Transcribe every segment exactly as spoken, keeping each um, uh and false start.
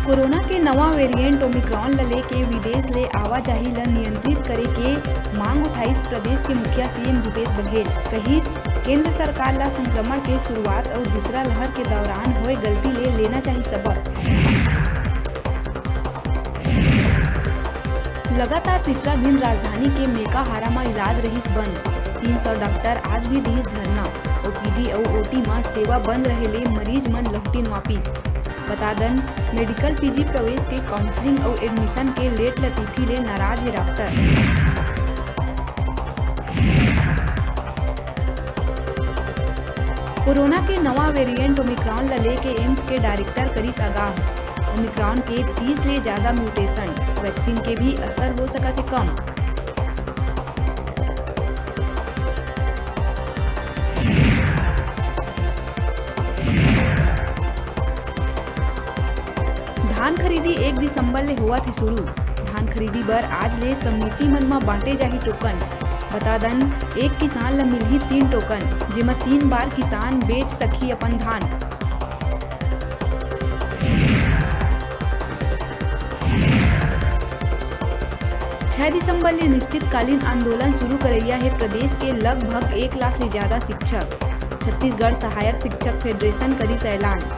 Corona के नवा variant Omicron ल लेके विदेश ले आवाजाही ल नियंत्रित करे के मांग उठाइस प्रदेश के मुखिया सीएम भूपेश बघेल। कहिस, केंद्र सरकार ल संक्रमण के शुरुआत अउ दूसरा लहर के दौरान होए गलती ले लेना चाही सबक। लगातार तीसरा दिन राजधानी के मेकाहारा म इलाज रहिस बंद। तीन सौ डॉक्टर आज भी दिहिस धरना। ओपीडी अउ ओटी म सेवा बंद रहे ले मरीज मन लहुटिन वापिस। बता दन, मेडिकल पीजी प्रवेश के काउंसलिंग अउ एडमिशन के लेट लतीफी ले नाराज हे डॉक्टर। कोरोना के नवा वेरिएंट ओमिक्रॉन ल लेके एम्स के डायरेक्टर करिस आगाह। ओमिक्रॉन के तीस ले ज्यादा म्यूटेशन, वैक्सीन के भी असर हो सकत हे कम। धान खरीदी एक दिसंबर ले होवत हे शुरू। धान खरीदी बर आज ले समिति मन म बांटे जाही टोकन। बता दन, एक किसान ल मिलही तीन टोकन, जेमा तीन बार किसान बेच सकही अपन धान। छह दिसंबर ले अनिश्चितकालीन आंदोलन शुरू करइया हे प्रदेश के लगभग एक लाख ले ज्यादा शिक्षक। छत्तीसगढ़ सहायक शिक्षक फेडरेशन करिस ऐलान।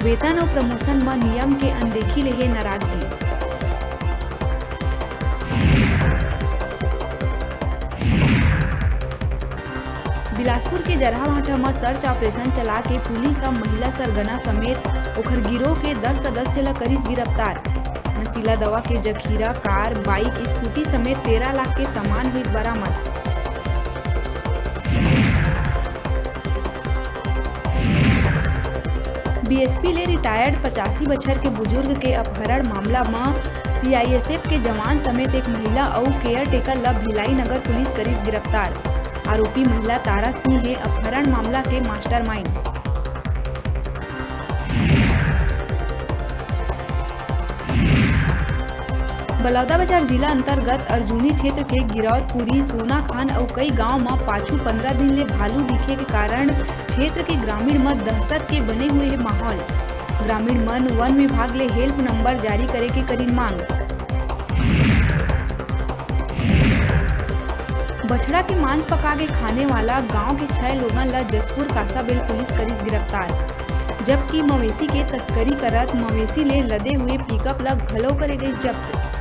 वेतन अउ प्रमोशन म नियम के अनदेखी ले हे नाराजगी। बिलासपुर के जरहाभाटा म सर्च ऑपरेशन चला के पुलिस ह महिला सरगना समेत ओखर गिरोह के दस सदस्य ल करिस गिरफ्तार। नशीला दवा के जखीरा, कार, बाइक, स्कूटी समेत तेरह लाख के सामान होइस बरामद। बीएसपी ले रिटायर्ड पचासी बछर के बुजुर्ग के अपहरण मामला म सीआईएसएफ के जवान समेत एक महिला अउ केयरटेकर ल भिलाई नगर पुलिस करिस गिरफ्तार। आरोपी महिला तारा सिंह हे अपहरण मामला के मास्टरमाइंड। बलौदाबाजार जिला अंतर्गत अर्जुनी क्षेत्र के गिरौदपुरी, सोनाखान अउ कई गांव म पाछू पंद्रह दिन ले भालू दिखे के कारण क्षेत्र के ग्रामीण म दहशत के बने हुए हे माहौल। ग्रामीण मन वन विभाग ले हेल्प नंबर जारी करे के करिन मांग। बछड़ा के मांस पका के खाने वाला गांव के छह लोगन ल जशपुर कांसाबेल पुलिस करिस गिरफ्तार, जबकि मवेशी के तस्करी करत मवेशी ले लदे हुए पिकअप ल घलो करे गइस जब्त।